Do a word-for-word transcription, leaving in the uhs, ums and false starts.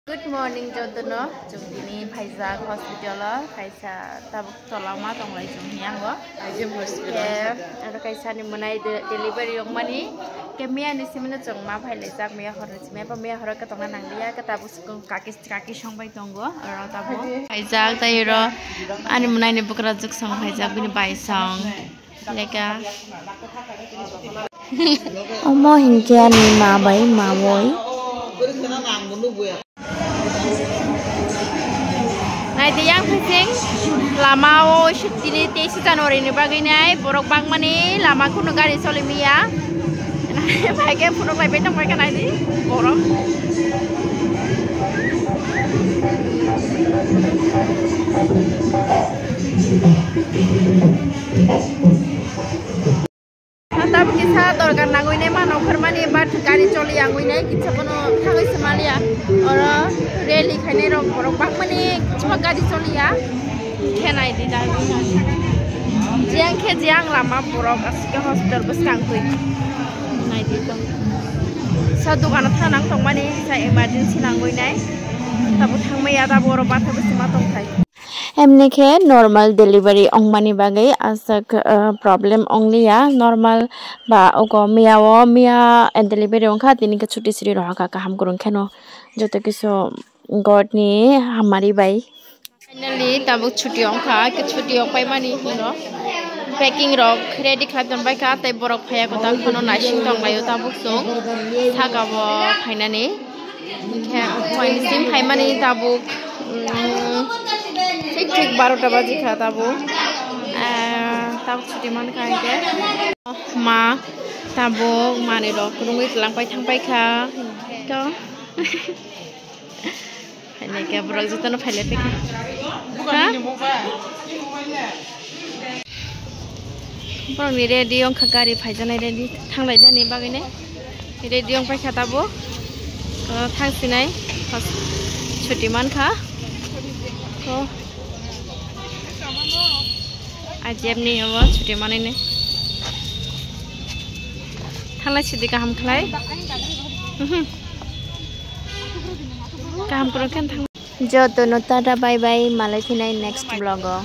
Good morning jotono, chwng tini phaijak hospital o, kaisa tabuk tolama tonglai chwng hiyango. Ajim hospital. Ke, aro kaisa ni mwnai de-, delivery wngmani. Ke miya ni simi no chwng ma phailaijak, miya hor ni simi, miya horo ke tongna nanglia, ke tabuk swkang kaki, kaki songbai tongo, aro tabuk. Phaijak, tai ro ani mwnai ni bwkrajwk song phaijak, bini bai song. Leka. Omo hinkhe ani ma bai mawoi. Naidi yang phising lama o tini teis January ni bagwi nai borok bangmani lama kunu gari choli miya. Bai khe phunuk lai bai tong bai kha naidi borok. Tabuk kisa dorkar nangwi nai mano, khormani but gari choli yangwi nai, kisa bono thangwi se maliya. Oro rally khainai rok borok bangmani, chuma gari choliya. Khe naidi da. Jiyang khe jiyang lama borok aswk khe hospital bwskang twi. Naidi to. Sa dogano thanang tongmani, sa emergency nangwi nai. Tabuk thangmaya, tabuk oro batha bwsima tongthai. Emni khe normal delivery wngmani bagwi aswk, uh, problem wngliya. Normal ba ogo miya o, miya, eh, delivery wngkha, tini khe chuti siri rohorkha kaham kwrwng kheno. Joto kisu God ni hamari bai. Finally, tabuk chuti wngkha, khe chuti wngpaimani hino packing rok ready khlai tonbaikha, tei borok phaiya kwtal phano naising tonglaio tabuk chwng saka o phainani. Hinkhe phaini sim phaimani tabuk, mm, thik thik barota baji kha tabuk. Ah, tabuk chuti mankha hinkhe. Ma tabuk manwi rok kwrwngwi twlangpai thangpaikha. To. Phailai khe borok jotono phailai paikha. Ha? Borokni ready wngkha, gari phaijaknai ready, thanglai nani bagwi nai ready wng paikha tabuk. O, thang sinai hos-, chuti mankha. O. Ajeb ni obo chuti manwi nai. Thanglai sidi kaham khlai. Mhm. Kaham kwrwng khe thang. Jotono tata bye bye, malai phinai next vlog o.